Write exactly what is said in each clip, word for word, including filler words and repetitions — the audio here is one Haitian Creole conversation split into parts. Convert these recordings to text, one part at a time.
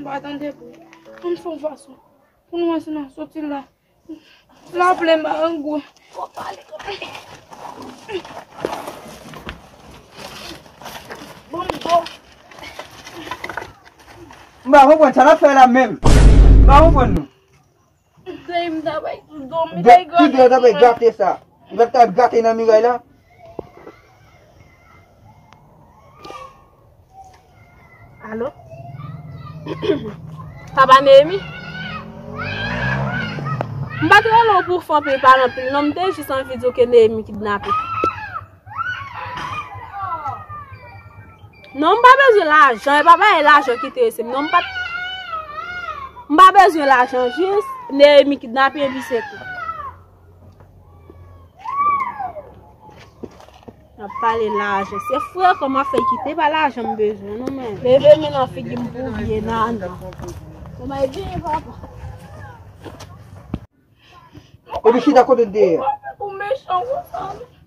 M pa tande bri. Ann fè yon fason pou nou wè si n a soti la. La plen marangou. M pa konprann sa n ap fè la menm. M pa konprann nou. Deyim ta bay sou do m, li ta bay gate sa. Li pa ta gate nan miray la. Alo? Papa Neyemi? M pa t rele w pou w fè anpil pale anpil non, m te jis anvi di w ke Neyemi kidnape. Non, m pa bezwen lajan, e pa bagay lajan ki enterese m. Non, m pa, m pa bezwen lajan, jis Neyemi kidnape epi se tou. N ap pale lajan. Se frekan m ap fè kite, pa lajan m bezwen, non, men. Leve men nan figi m pou vye nana. Kòman e byen, papa? Epi chita kote w te ye a. Ou mechan konsa,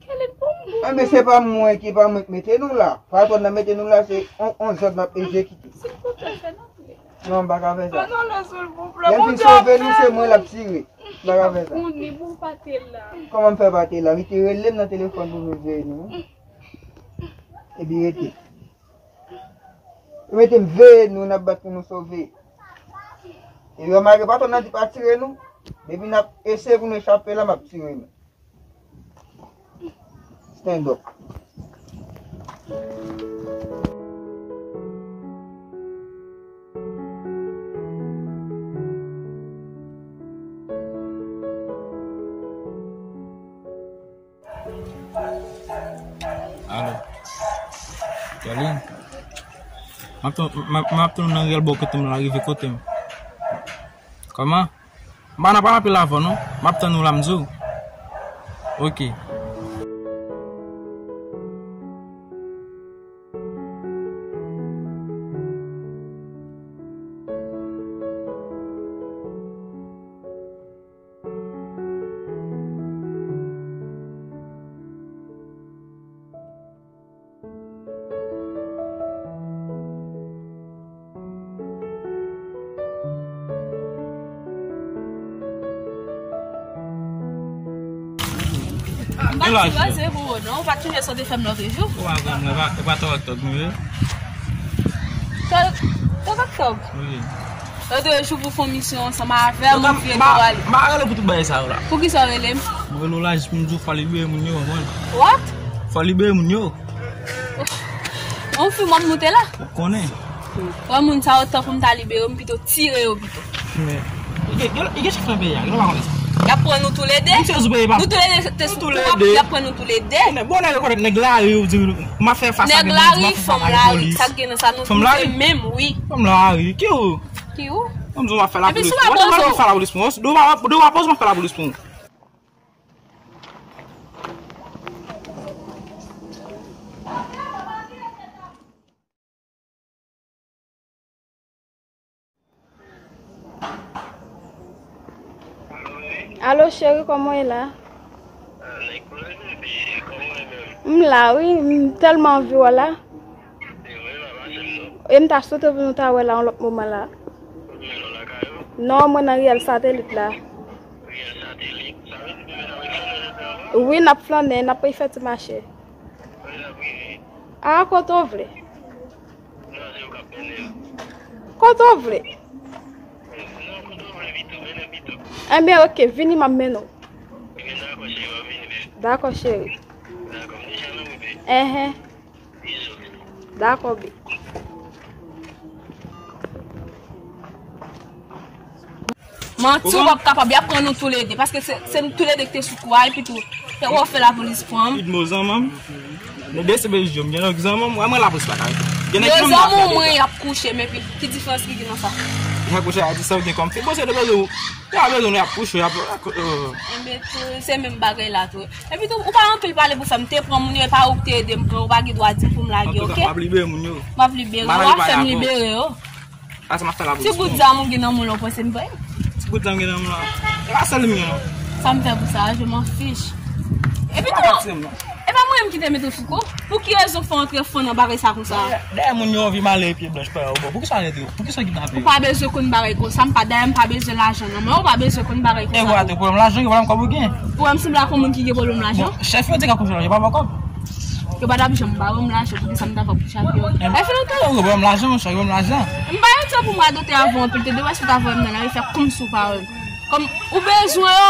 kèlèt pou mwen. Anben, se pa mwen ki, pa mwen k mete nou la. Patwòn nan mete nou la, se on, on zòd n ap egzekite. Silvouplè, fè n antre. Non, m pa ka fè sa. Fè n antre, silvouplè. Lè m fin sove nou, se mwen l ap tire. M pa ka fè sa. Ou ni pou pa te la. Kòman m fè pa te la? Li te rele m nan telefòn pou vin veye nou. Epi rete. Ou mete m veye nou, n ap bat pou nou sove. E yo remake patwòn nan di pa tire nou. Depi n ap eseye pou nou echape la, m ap tire nou. Stand up. Alo. Darling. M ap tann, m ap, m ap tann ou nan riyèl bò kote m la, rive kote m. Kòman? M pa nan pale anpil avè w non. M ap tann ou la, m di w. Oke. M pa t sipoze pou ou non, ou pa t sonje sa w te fè m lòt jou. Ou pa konn mwen, e pa, e pa tòg ak tòg nou ye? Tòg, tòg ak tòg? Wi. Lòt jou pou fè yon misyon ansanm avè m, ou vle nou ale. M pa rele pou tout bagay sa yo la. Poukisa w rele m? M rele w la jis pou m di w fò libere moun yo, konprann? What? Fò libere moun yo. Yon fi m ap moute la. Ou konnen. Wè moun sa yo tan pou m ta libere yo, m pito tire yo pito. Men, li gen, li gen chèf nan peyi a, nou pa konnen sa. Y ap pran nou toulede. Menm si yo sou peyi pa. Nou toulede te sou kou, y ap pran nou toulede. Men bon, nèg rekonèt nèg lari, ou di m ap fè fas a de bandi, m ap fè fas a de polis. Sa k gen nan sa, nou toulede menm, wi. Fanm lari, ki ou? Ki ou? Mwen m di w m ap fè lapolis pou ou. Ou te pale m ap fè lapolis pou ou. Depi sou la poz ou. Depi w ap poz m ap fè lapolis pou ou. Alo cheri, kòman w ye la? M la wi, m tèlman anvi wè w la. E m ta swete pou nou ta wè la yon lòt moman la. Non, mwen nan riyèl Satelit la. Wi, n ap flannen, n ap fè ti mache. A, kote w vle? Kote w vle? Enben, oke, vini, m ap mennen w. Dakò, cheri. Enhen. Dakò, baby. Manti, w p ap kapab, y ap pran nou toulede, paske se, se nou toulede ki te sou kou a, epi tou, te wè w fè lapolis pran m. Zanmi m, nou de se bèl jòm, gen zanmi m, wè mwen lapolis pa ka. Gen zanmi mwen, y ap kouche m, epi ki diferans ki gen nan sa? Y ap kouche a di sa w gen kòm fi, bon, se de bezwen, y ap bezwen, y ap kouche, y ap, enben, tou, se menm bagay la, tou. Epi tou, ou pa anpil pale pou fè m te pran moun yo, e pa ou ki te ede m pran, ou pa gen dwa di m pou m lage, oke? M ap libere moun yo. M ap libere, w ap fè m libere yo. Pase m ap fè lapolis pou ou. Ti bout zam ou gen nan men w la, w panse m pè? Ti bout zam gen nan men w la. E pa sèl li m gen non. Sa m fè pou sa, je m'en fiche. Epi tou, e pa Menm ki te mete w sou kou? Pou ki rezon fè w antre fon nan bagay sa konsa? Dèyè moun yo anvi m ale pye blanch pa yo. Bon, poukisa w antre? Poukisa w kidnape yo? Ou pa bezwen konn bagay konsa, m pa, dèyè m pa bezwen lajan nan men w, ou pa bezwen konn bagay konsa. E vwa, te pwoblèm lajan, yo pa menm kòb ou gen. Ou wè m sanble ak yon moun ki gen pwoblèm lajan? Bon, chèf yo te ka konn lajan, yo pa ba w kòb. Yo pa t ap janm ba m lajan, poukisa m ta fè pou chape yo? E fè lontan. Yo ba m lajan, monchè, yo ba m lajan. M ba yo tan pou m radote avè w anpil, te dwe wè si w ta voye m nan lari fè koumsi w pa wè m. Kòm ou bezwen yo,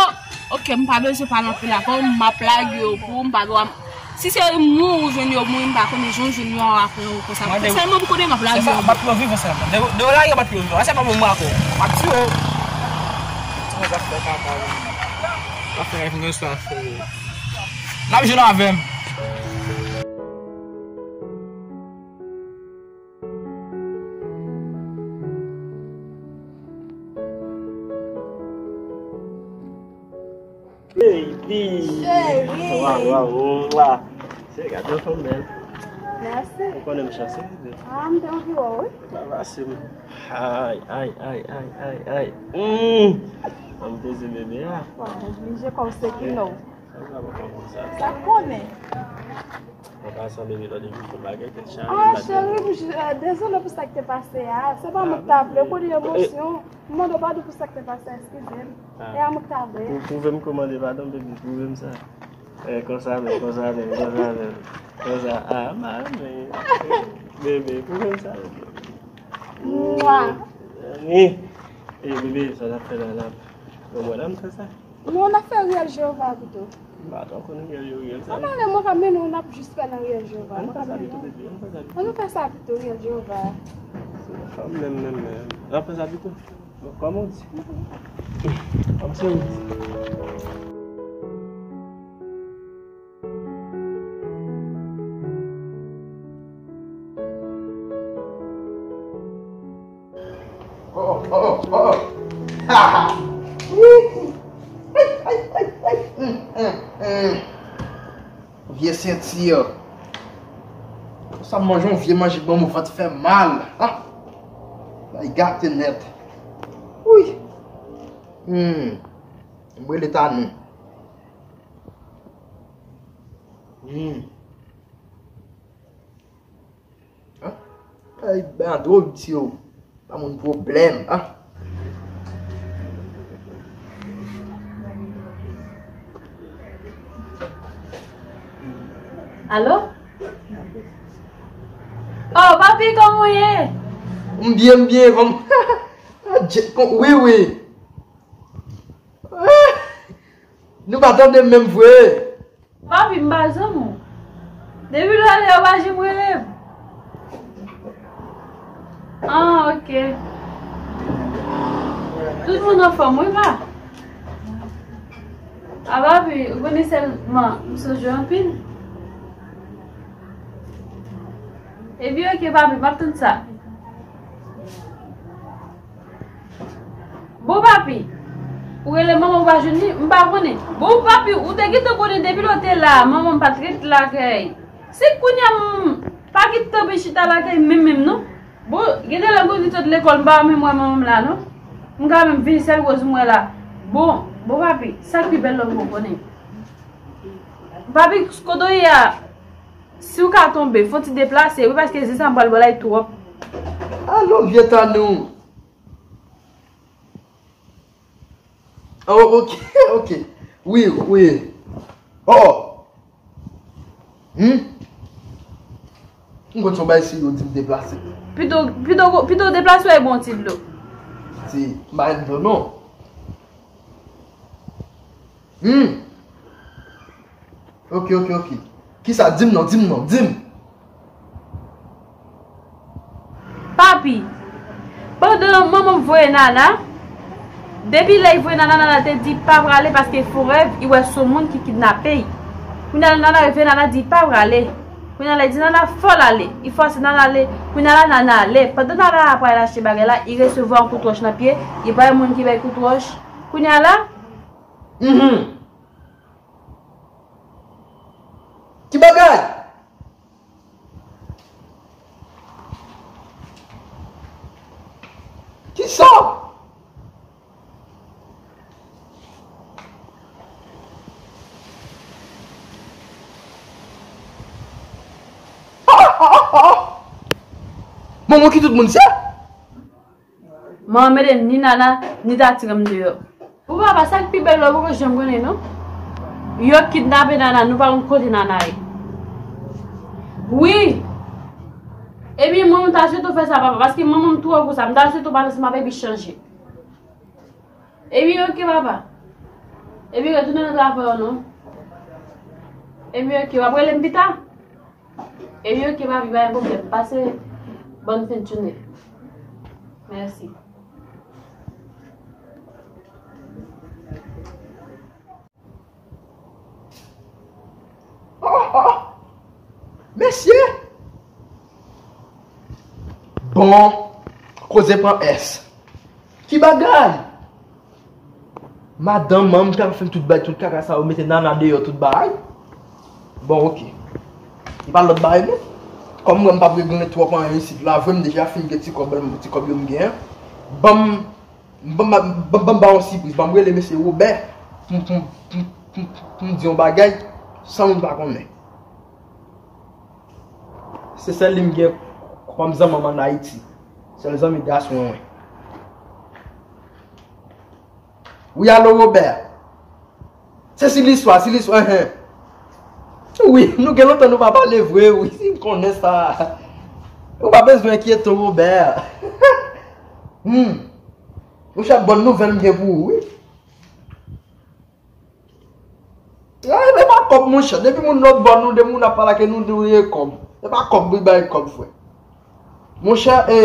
oke, m pa bezwen pale anpil avè w, m ap lage yo pou ou, m pa dwe Si se mouri ou jwenn yo, mouri m pa konnen jan w jwenn yo a pran yo konsa. Mande Sèlman pou konnen m ap lage yo. Bat pou yo vivan sèlman. De, de yo lage bat pou yo vivan. Sa pa bon mwa ko. M ap tiye yo. Ti mwen zafè kaka wi. Zafè rèv mwen sa fè. N ap jwenn avè m. Baby! Cheri! Wa, wa, wa. Cheri, gade yon fanm bèl. Mèsi. Ou konnen m chanse, wi. Ah, m te anvi wè w, wi. Ba, ba, se m. Ay, ay, ay, ay, ay, ay. Mm. An m poze bebe a. Wa, oblije kòm se kino. Sa, sa, sa, sa. Sa konnen. An pasan, bebe, lòt jou, fè bagay, tèt chaje. Ah, cheri, m j-, euh, dezole pou sa k te pase a. Se pa mwen k ta vle, pou li emosyon. M mande w padon pou sa k te pase a, eskize m. E a mwen k ta vle. Pou, pwouve m kòman de padon, bebe, pwouve m sa. Eh, konsa menm, konsa menm, konsa menm. Konsa, ah, ma, men, bebe, pwouve m sa, bebe. Mwa. Wi. Eh, bebe, sa n ap fè la, la. Bon, mwen, la, m fè sa. Non, n ap fè riyèl Jewova pito. M pa twò konn riyèl yo, riyèl sa. Ann ale, mwen ka mennen w, n ap jis fè nan riyèl Jewova. Ann fè sa pito, bebe, ann fè sa pito. Ann nou fè sa pito, riyèl Jewova. Fanm menm, menm, menm. N ap fè sa pito. Bon, kòman w di? Kòmsi w di. Oh, oh, oh, oh, oh. Ha, ha. Wi. Ay, ay, ay, ay. Mm, mm, mm. Vye senti. Sa manje yon vye manje ban mwen vant fè mal. Ah. Bay gate nèt. Wi. Hmm. M rele Tanou. Hmm. An? Ay, ben, an dwòl ti yo. Pa moun pwoblèm, an? Alo? Oh, papi, kòman w ye? M byen, m byen, kòm, wi, wi. Nou pa tande menm vre. Papi, m pa zanmi w. Depi lè w ale, w pa janm rele m. Ah, ok. Tout moun anfòm, wi, pa? Ah, papi, ou konnen sèlman m sonje w anpil. Epi, ok, papi, m ap tann sa. Bon, papi, ou rele manman w pa jwenn li? M pa konnen. Bon, papi, ou te gentan konnen depi lè w te la, manman m pa t ret lakay. Se kounye a m pa gentan vin chita lakay menm, menm, non. Bon, gen de lè m konn vin sot lekòl, m pa menm wè manman m la, non. M ka menm vin sèl Rose m wè la. Bon, bon, papi, sa k pi bèl lè w konnen. Papi, kote w ye a, si w ka tonbe, fò w ti deplase, wi, paske zen sa m pral ba w la, li twòp. Alo, vye Tanou. Oh, ok, ok. Wi, wi. Oh. Hmm? M konn se yon bagay serye w di m deplase. Pito, pito, pito w deplase w e bon ti dlo. Ti, m pa gen dlo non. Hmm. Ok, ok, ok. Kisa? Di m non, di m non, di m. Papi, pandan manman m voye Nana, depi lè l voye Nana, Nana te di pa prale paske fon rèv, li wè se yon moun ki kidnape l. Kounye a Nana rive, Nana di pa prale. Kounye a la, li di Nana fò l ale. Li fòse Nana ale. Kounye a la, Nana ale. Pandan Nana ap prale achte bagay la, li resevwa yon kout wòch nan pye. Li pa yon moun ki bay kout wòch. Kounye a la, Mhm. Ki bagay? Kisa? Manman ki tout moun sa? Manman mete ni Nana, ni Tati ranm deyò. Ou papa, sa k pi bèl la, ou poko janm konnen, non? Yo kidnape Nana, nou pa konn kote Nana ye. Wi! Ebyen, mwen, m ta swete w fè sa, papa, paske manman m twò konsa, m ta swete w pale ansanm avè l epi chanje. Ebyen, oke, papa. Ebyen, retounen nan travay ou, non? Ebyen, oke, w ap rele m pita? Ebyen, oke, papi, pa gen pwoblèm. Pase bòn fen jounen. Mèsi. Oh, oh. Mesye! Bon, koze pran S. Ki bagay? Madanm an, m ta fè tout bay, tout kaka sa yo, mete Nana deyò, tout bay. Bon, oke. E pa lòt bay, non. Kòm mwen, m p ap regle twòp anyen isit la, vre, m deja fin gen ti kòb, ti kòb yo m gen. Ban m, ban m, ban m, ban m ba yon sipriz, ban m rele mesye Wobè, pou m, pou m, pou m, pou m, pou m di yon bagay, san moun pa konnen. Se sèl li m gen kòm zanmi m ann Ayiti. Sèl zanmi gason mwen. Wi, alo, Wobè. Se si listwa, si listwa, enhen. Wi, nou gen lontan nou pa pale vre, wi, si m konnen sa. Ou pa bezwen enkyete w, Wobè. Hmm. Monchè, bòn nouvèl m gen pou ou, wi. Ah, e pa kòb, monchè. Depi moun lòt bò, nou de moun ap pale ak nou, nou ye kòb. E pa kòb, wi, bay kòb, frè. Monchè, e,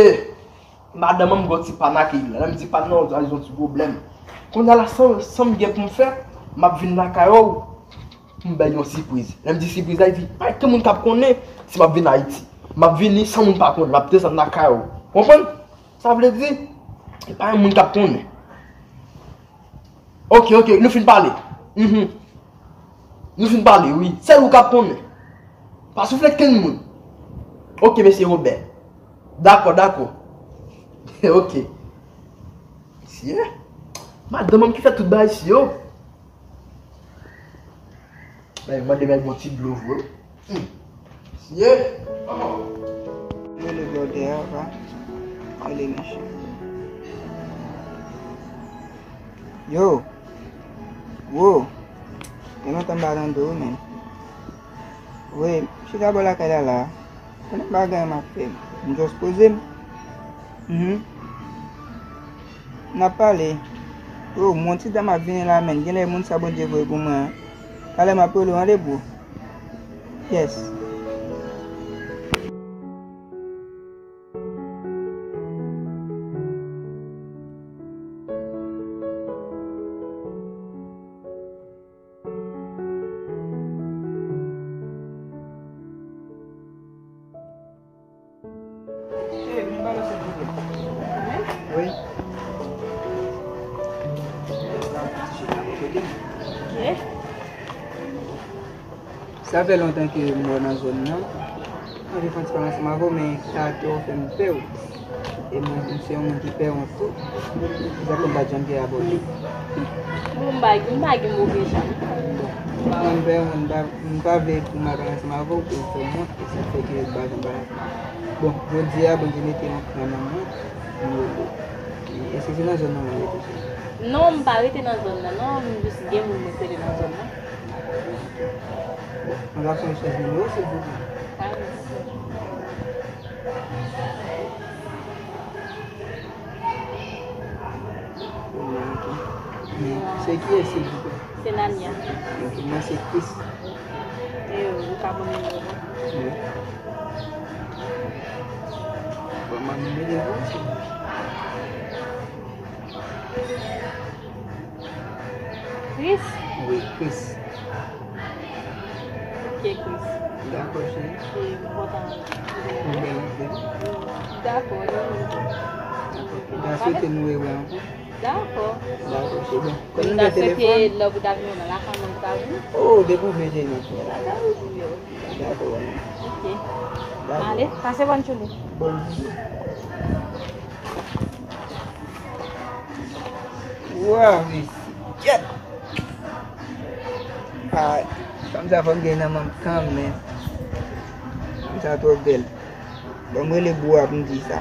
madanm an, m gen yon ti pàn ak li la. Lè m di pàn nan, li di yon ti pwoblèm. Kounye a la, san, san m gen pou m fè, m ap vin lakay ou pou m bay yon sipriz. Lè m di sipriz la, li di, pa gen moun k ap konnen si m ap vin Ayiti. M ap vini san moun pa konnen, m ap desann lakay ou. Konprann? Sa vle di, e pa gen moun k ap konnen. Oke, oke, nou fin pale. Mhm. Nou fin pale, wi. Sèl ou k ap konnen. Pa soufle kenn moun. Oke, mesye Wobè. Dakò, dakò. Oke. Mesye, madanm an ki fè tout bagay si yo. Mwen mande mèt bon ti dlo vre. Hmm. Mesye. Yo, le bòdè a, pa. Yo, le mesye. Yo. Wo. Gen lontan m pa tande w, men. Wi, m chita bò lakay la la. Konnen m pa gen anyen m ap fè. M just poze m. Mhm. N ap pale. Yo, m yon ti tan m ap vini la, men. Genlè moun sa Bondye voye pou mwen an. Talè m ap rele w, an de bro. Yes. Wi. Sa fè lontan ke m wè w nan zòn nan. Mwen anvi fè yon ti pale ansanm avè w, men karaktè w fè m pè w. E mwen, m se yon moun ki pè wont tou. Se sa fè m pa t janm gen abòne. Bon, m pa, m pa gen move jan. Bon, mwen m pè wont, m pa, m pa vle pou m al pale ansanm avè w, pou w fè m wont, e sa fè ke m pa janm pale ansanm avè w. Bon, jodi a, Bondye mete yon kran nan mwen, m rele w. Èske se nan zòn nan w rete? Non, m pa rete nan zòn nan, non, m jis gen moun mwen k rele nan zòn nan. Bon, mwen ka fè yon chèz nimewo, silvouplè? Se kiyès, silvouplè? Se Nania. Ok, mwen se Chris. E ou ka ban m nimewo w? Wi. Ban mwen nimewo w, silvouplè. Chris? Wi, Chris. Ok, Chris. Dakò, cheri. E m kontan. Yon bèl antre. Dakò, yon bèl antre. Dakò. M ta swete nou rewè ankò. Dakò. Dakò, cheri. Bon, kòm nou gen telefòn. M ta swete lè w ta vin nan lakay mwen, ou ta vin. Oh, depi w vle, cheri, m ap vin lakay ou. Dakò, mami. Ok. Dakò. Ale, pase bòn jounen. Bòn jounen. Waw, mesye. Kèt! Ah, fanm sa fò m gen nan men m kanmenm. Fanm sa twò bèl. Ban m rele bro a pou m di sa.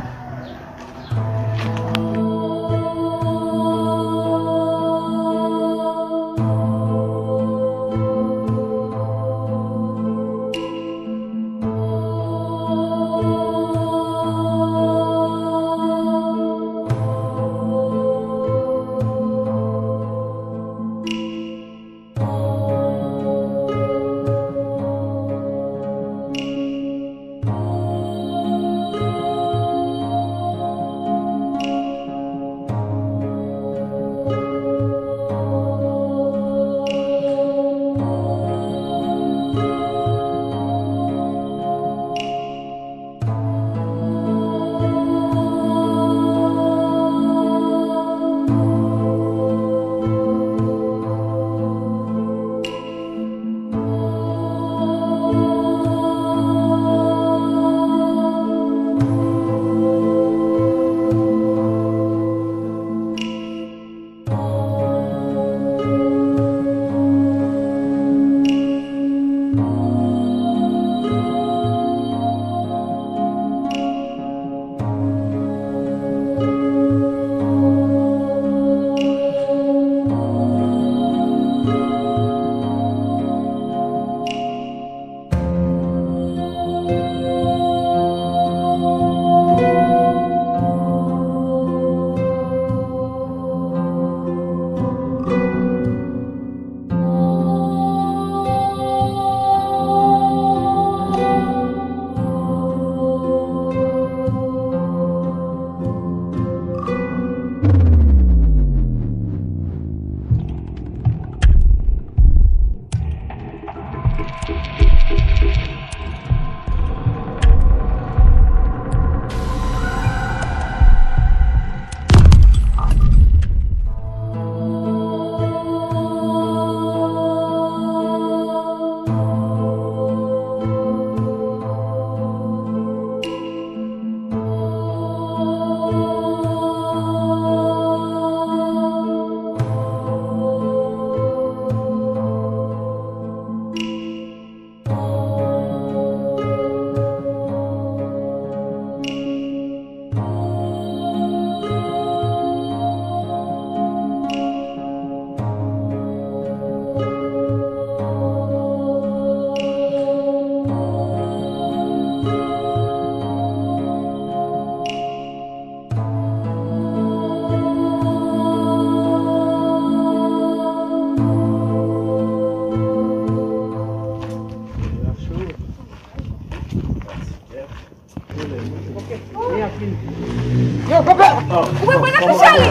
Yo, kanpe! Ou mwen mwen nan fè chale!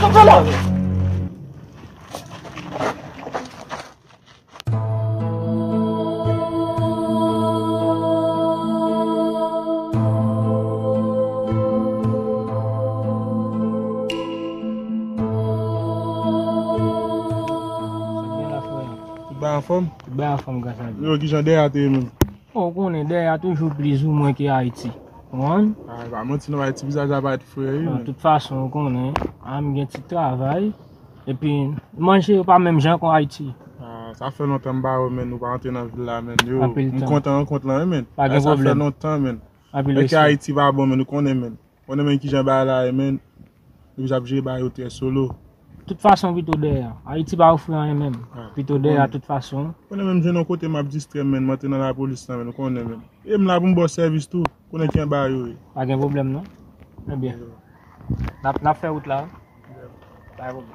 Kanpe la! Tout bagay anfòm? Tout bagay anfòm, gras a Dye. Yo, kijan dèyè a te ye menm? Bon, ou konnen, dèyè a toujou plizoumwen ke Ayiti. Konprann? Ah, e pa manti non, Ayiti vizaj la parèt fre, wi, men. Tout fason, ou konnen, ah, m gen ti travay. Epi, manje yo pa menm jan kon Ayiti. Ah, sa fè lontan m ba yo, men, nou pa antre nan vil la, men. Yo, m kontan rankont lan, wi, men. Pa gen pwoblèm. Sa fè lontan, men. Anpil respè. Ayiti pa bon, men, nou konnen, men. Konnen, men, kijan bagay la ye, men. Epi j ap jere bagay yo trè solo. Tout fason, pito dèyè. Ayiti pa ofri anyen menm. Pito dèyè, tout fason. Konnen menm jwenn yon kote m ap distrè m, men, m antre nan lapolis la, men, ou konnen, men. E m la pou m ba w sèvis tou. Konnen kijan bagay yo ye. Pa gen pwoblèm, non. Ebyen. N ap, n ap fè wout la. Pa gen pwoblèm.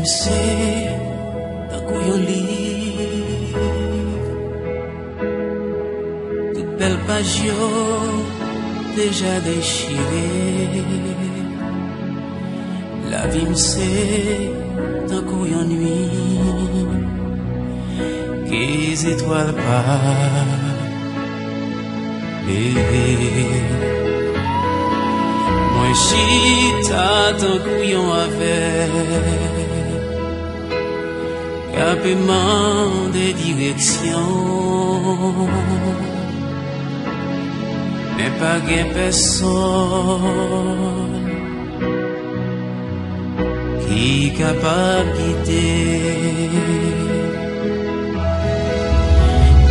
Se tankou yon liv, tout bèl paj yo deja dechire. Lavi m se tankou yon nuit ke zetwal pa leve. Mwen chita tankou yon avèg k ape mande direksyon, men pa gen pèsonn ki kapab gide.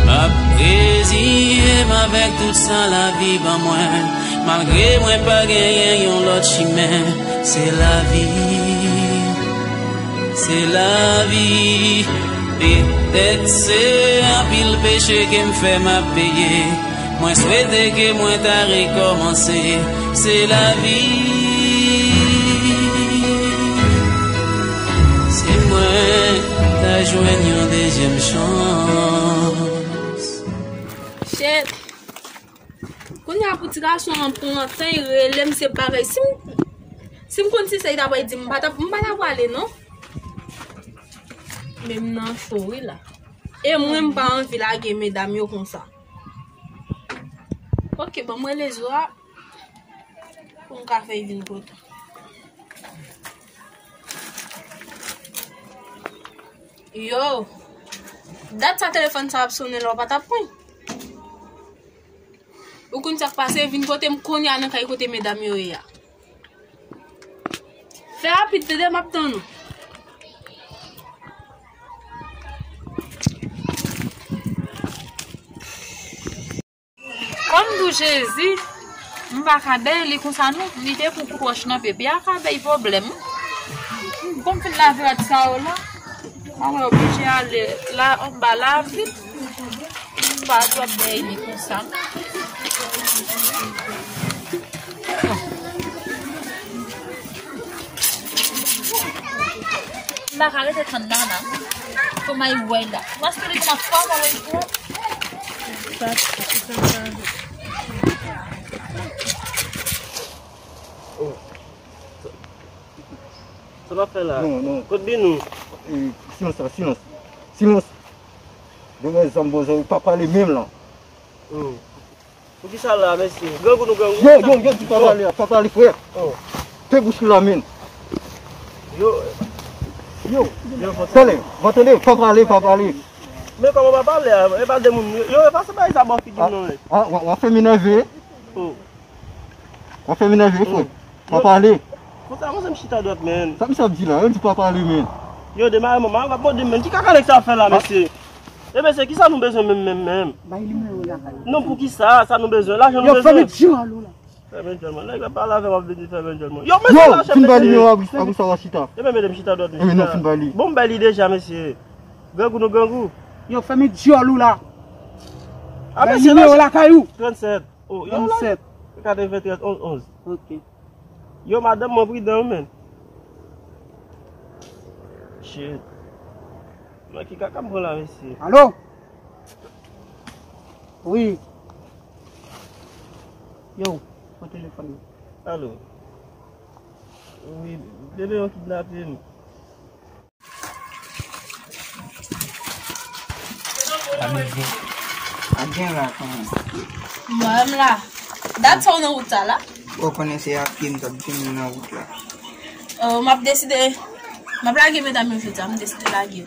M ap reziye m avèk tout sa lavi ban mwen, malgre mwen pa genyen yon lòt chimen. Se lavi, se lavi. Petèt se anpil peche ke m fè m ap peye. Mwen swete ke mwen ta rekòmanse. Se lavi. Si mwen ta jwenn yon dezyèm chans. Shit. Kounye a pou ti gason an pran tan, li rele m, se bagay. Si m, si m konn si sa, li ta pral di m, m pa ta, m pa ta prale, non. Men m nan cho, wi, la. E mwen, m pa anvi lage medam yo konsa. Ok, ban m rele Zo a pou m ka fè l vin kote. Yo, dat sa telefòn sa ap sonnen la, w pa t ap pran. Ou konn sa k pase, vin kote m kounye a nan kay kote medam yo ye a. Fè rapid, tande, m ap tann ou. Kòm di w Jezi, m pa ka bèy li konsa non, li te pou pwòch nan pepe a ka bèy pwoblèm. Bon, m fin lave rad sa yo la, mwen oblije ale la, anba la vit. M pa dwe bèy li konsa. M pa ka rete tann Nana. Kòman li wè la? Paske li te nan twa mwa, li wè. Oh. Sa, sa w ap fè la? Non, non. Kot Binou? Eh, silans la, silans. Silans. Demen zanm bozè, pa pale menm la. Oh. Poukisa la, mesye? Grangou nou grangou? Yo, yo, yo, di pa pale, pa pale, frè. Oh. Te bouch ou la, men. Yo. Yo. Yo, fò tande, fò tande, pa pale, pa pale. Men kòman pa pale a? E pa de moun, yo, yo, e pa se bagay sa bò figi m non, men. Ah, w, w ap fè m enève. Oh. W ap fè m enève, frè. Oh. Pa pale. Konsa, konsa m chita dwat, men. Sa misye ap di la, yo di pa pale, men. Yo, demare manman, w ap mande, men. Ki kaka nèg sa ap fè la, mesye? E mesye, kisa nou bezwen menm, menm, menm? Bay nimewo lakay. Non, poukisa? Sa nou bezwen? Lajan nou bezwen? Yo, fèmen djòl ou la. Fèmen djòl mwen. Nèg la pale avè m, ap vin fèmen djòl mwen. Yo, mesye, lajan, fin ba nimewo, apre sa w a chita. Ebyen, mete m chita dwat, mesye. Ebyen, non, fin ba li. Bon, m bay li deja, mesye. Grangou nou grangou. Yo, fèmen djòl ou la. Ah, bay nimewo lakay ou. Trannsèt. Oh, yo la. Trannsèt. Katreventrèz, onz, onz. Ok. Yo, madanm mwen pridan, wi, men. Shit. Nan ki kaka m pran la, mesye? Alo? Wi. Yo, pran telefòn nan. Alo? Wi, bebe yo kidnape m. Ap gen la kanmenm. Mwen menm la. Dat sa w nan wout sa la? Ou konnen se a pye m t ap vini nan wout la. Oh, m ap deside, m ap lage medam yo jodi a, m deside lage yo.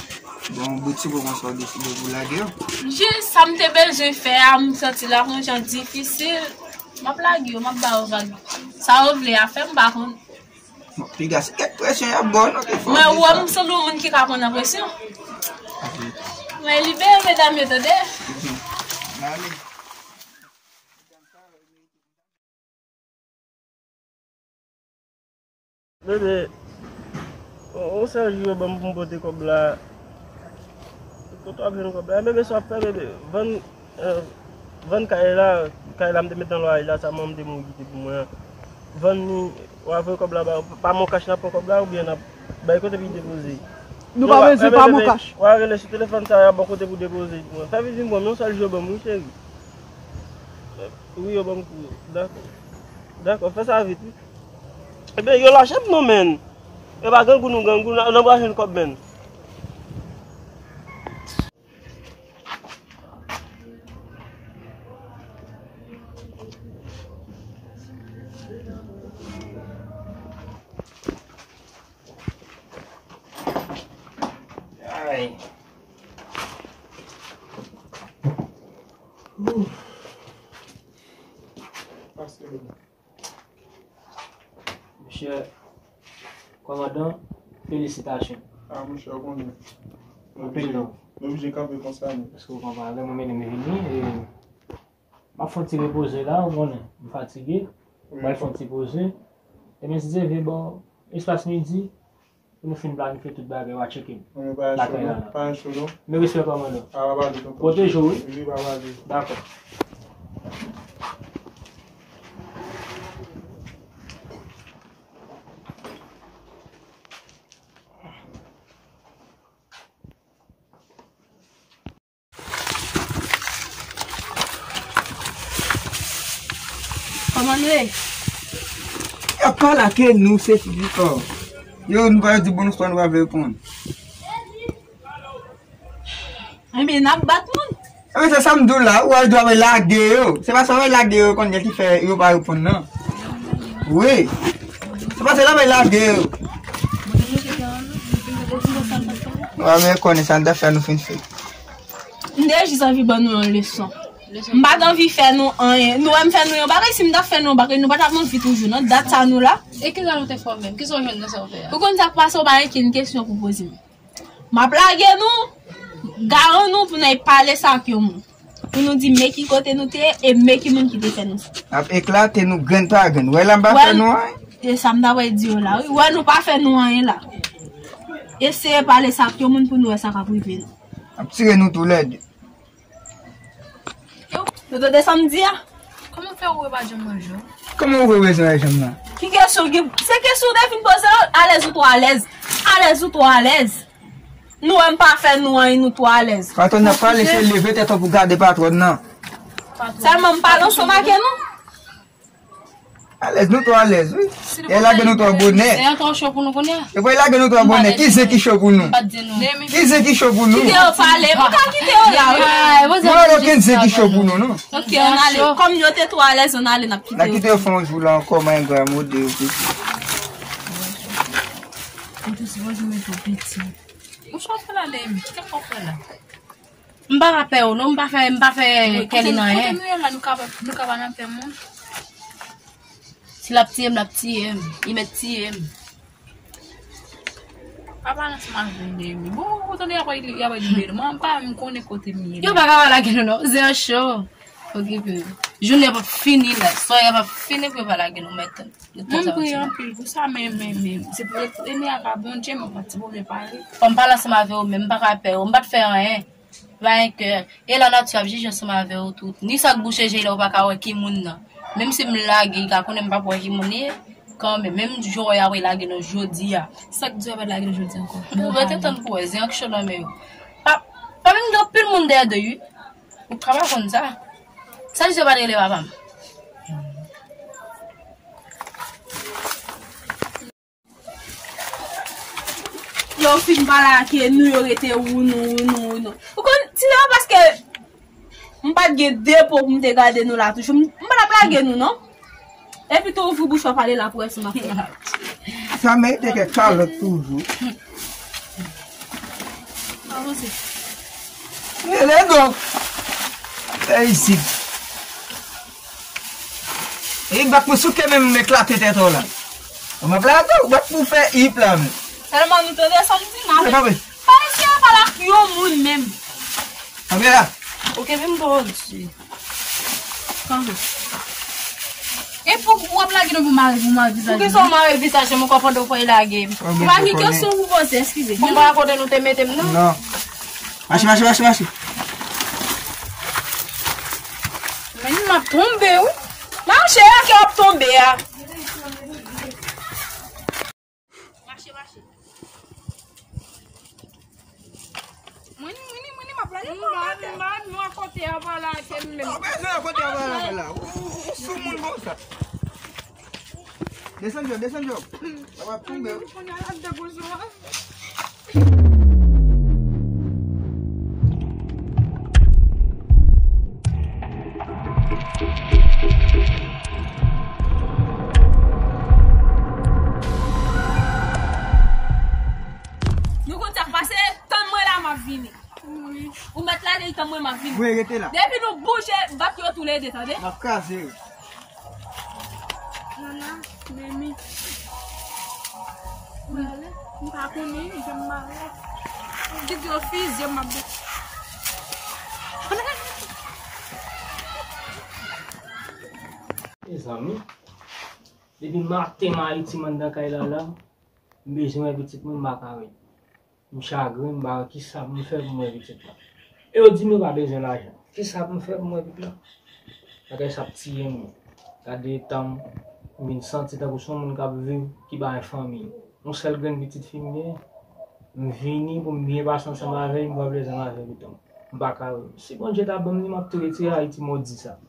Bon, bout sou konsa w deside pou lage yo? Jis sa m te bezwen fè a, m santi l ap yon jan difisil. M ap lage yo, m ap ba yo vag. Sa yo vle a fè, m pa konn. Bon, piga se kèk presyon y ap ba w, non, ke fò w di sa. Mwen wè m sanble yon moun ki ka pran nan presyon. Ok. Mwen libere medam yo, tande. Mhm. N ale. Bebe, yon, yon sèl jou yo ban m pou m pote kòb la. Kote w ap jwenn kòb la? Bebe, sa w ap fè, bebe? Vann, eh, vann kay la, kay la m te met nan lwaye la, sa manman m te mouri kite pou mwen an. Vann li, w a voye kòb la ba, pa Moncash n ap pran kòb la, oubyen n ap bay kote pou li depoze? Nou pa bezwen pa bon kach. W a rele sou telefòn sa a, y a bò kote pou depoze. Mwen fè vin vin pran m yon sèl jou, ban m, wi, cheri. Wi, yo ban m kou. Dakò. Dakò, fè sa vit, wi. Ebyen, yo lache m non, menn. E pa grangou nou grangou, n a, n a pral jwenn kòb, menn. Ay. Ouf. Pase. Mesye kòmandan, felisitasyon. A, monchè, ou konnen. Anpil non. Nou oblije kanpe konsa, non. Paske ou konprann, lè mwen mennen m vini, e m ap fè yon ti repoze la, ou konnen. M fatige. Wi. Mwen fè yon ti poze. Demen, si Dye vle, bò espas midi, pou nou fin planifye tout bagay, w a tcheke m. Lakay la. Pa gen cho non. Men respè kòmandan. Pwoteje w, wi. Wi, pa pale. Dakò. Kòman nou ye? Y ap pale ak nou, se figi fò. Yo, nou pa di bon istwa, nou pa vle reponn. Ebyen, n ap bat moun. Ebyen, se sa m di w la, ou al dwa lage yo. Se pa sa w lage yo, konnen ki fè yo pa reponn, non. Wi. Se pa se la bay lage yo. Wa men konnen sa n ta fè nou fin fè. M te jis anvi ban nou yon leson. M pa t anvi fè nou anyen. Nou wè m fè nou yon bagay, si m ta fè nou yon bagay, nou pa t ap anvi toujou, non. Dat sa nou la. E kisa nou te fè w menm? Kisa w jwenn nan sa w fè a? Ou konn sa k pase, ou pa gen kenn kesyon pou poze m. M ap lage nou, garan nou pou n al pale sa ak yon moun. Pou nou di men ki kote nou te ye e men ki moun ki te fè nou sa. N ap eklate nou grenn pa grenn. Wè la m pa fè nou anyen. E sa m ta pral di yo la, wi. Wè nou pa fè nou anyen la. Eseye pale sa ak yon moun pou nou wè sa k ap rive nou. N ap tire nou toulède. Yo, nou tande sa m di a? Kòman fè ou wè pa janm manje w? Kòman ou wè wè janm nan? Ki kesyon ki, se kesyon ou te fin poze la, alèz ou twò alèz. Alèz ou twò alèz. Nou wè m pa fè nou anyen, nou twò alèz. Patwòn nan pale, se leve tèt ou pou gade patwòn nan. Sèlman m pale ansanm ak nou. Alèz, nou twò alèz, wi. E lage nou twò bonè. Zen an twò cho pou nou kounye a. E pou lage nou twò bonè. Ki zen ki cho pou nou? Ki zen ki cho pou nou? Kite yo pale. Ou ka kite yo la, wi. Mwen wè okenn zen ki cho pou nou, non. Ok, ann ale. Kòm yo te twò alèz, ann ale, n ap kite yo. N a kite yo fè yon jou la ankò, mwen engra mode yo piti. Ou te sipoze mete w piti. Ou sot la, Demi. Kite kòk la. M pa ka pè w non, m pa fè, m pa fè Kèlin anyen. Kote nou ye la, nou ka, nou ka pa nan pè moun. Si l ap tiye m, l ap tiye m. Li mèt tiye m. Pa pale ansanm avè m, Demi. Bon, ou tande y ap, y ap libere nou. Mwen, m pa menm konnen kote m ye la. Yo pa ka pa lage nou non. Zen an cho. Okipe w. Jounen p ap fini la. Sware p ap fini pou yo pa lage nou mèt. Mwen m priye anpil pou sa, men, men, men, se pou emi ak a Bondye, men pa ti pwoblèm pale. Fò m pale ansanm avè w, men m pa ka pè w, m pa t fè anyen. Pa gen kè. E lanati ap jije ansanm avè w tout. Ni sa k bouche je la, ou pa ka wè ki moun nan. Menm si m lage, li ka konnen m p ap wè ki moun li ye. Kanmenm, menm jan w wè y ap lage nou jodi a. Sa k di w ap lage nou jodi ankò? Ou rete tann pou wè, zen an k cho nan men yo. Pa, pa menm gen anpil moun dèyè de wi. Ou ka pa konn sa. Sa di yo pa t rele papa m. Yo fin pale ak nou, yo rete wounou, wounou, wounou. Ou konn, ti nan paske m pa t gen depo pou m te gade nou la toujou. M, m pa t ap lage nou, non. Epi tou ouvri bouch ou ap pale la pou wè si m ap fè. Sa merite kèk kalòt toujou. Avanse. Rele donk. Fè isit. E bat pou souke menm m eklate tèt ou la. M ap la tou, bat pou fè ip la menm. Sèlman nou tande sa m di nan. Pa eseye pale ak yon moun menm. Anbe la. Ou kenbe m twò di. Kanpe. E pou w ap lage nou pou mare, pou mare vizaj mwen. Poukisa w mare vizaj mwen ankò pandan w pa lage m? Ou pa gen kesyon pou poze, eskize. Bon, m pa kote nou te mete m non. Non. Mache, mache, mache, mache. Men m ap tonbe wi. Mache a ke w ap tonbe a. Mache, mache. M pa, m pa, nou a kote a pa la ke m menm. Ou bezwen a kote a pa la la. Ou, ou, ou sou moun konsa. Desann Job, desann Job. Sa va tonbe. Kounye a l ap depoze w. Nou konn sa k pase, tann mwen la, m ap vini. Ou mèt lage, tann mwen, m ap vini. Wi, rete la. Depi nou bouje, bat yo toulede, tande? M ap kraze yo. Nana, Mimi. M pa konnen, jan m mare. Di yo fizye m ap. Mezanmi, depi maten m Ayiti, m anndan kay la la, m bezwen wè pitit mwen, m pa ka wè. M chagren, m pa wè kisa pou m fè pou m wè pitit la. E yo di m yo pa bezwen lajan. Kisa pou m fè pou m wè pitit la? Bagay sa ap tiye m. Gade tan m, m vin santi tankou se yon moun k ap viv, ki pa gen fanmi. Yon sèl grenn pitit fi m gen. M vini pou m byen pase ansanm avè l, m pran plezi ansanm avè l pito. M pa ka wè l. Si Bondye ta ban m li, m ap tou retire Ayiti modi sa.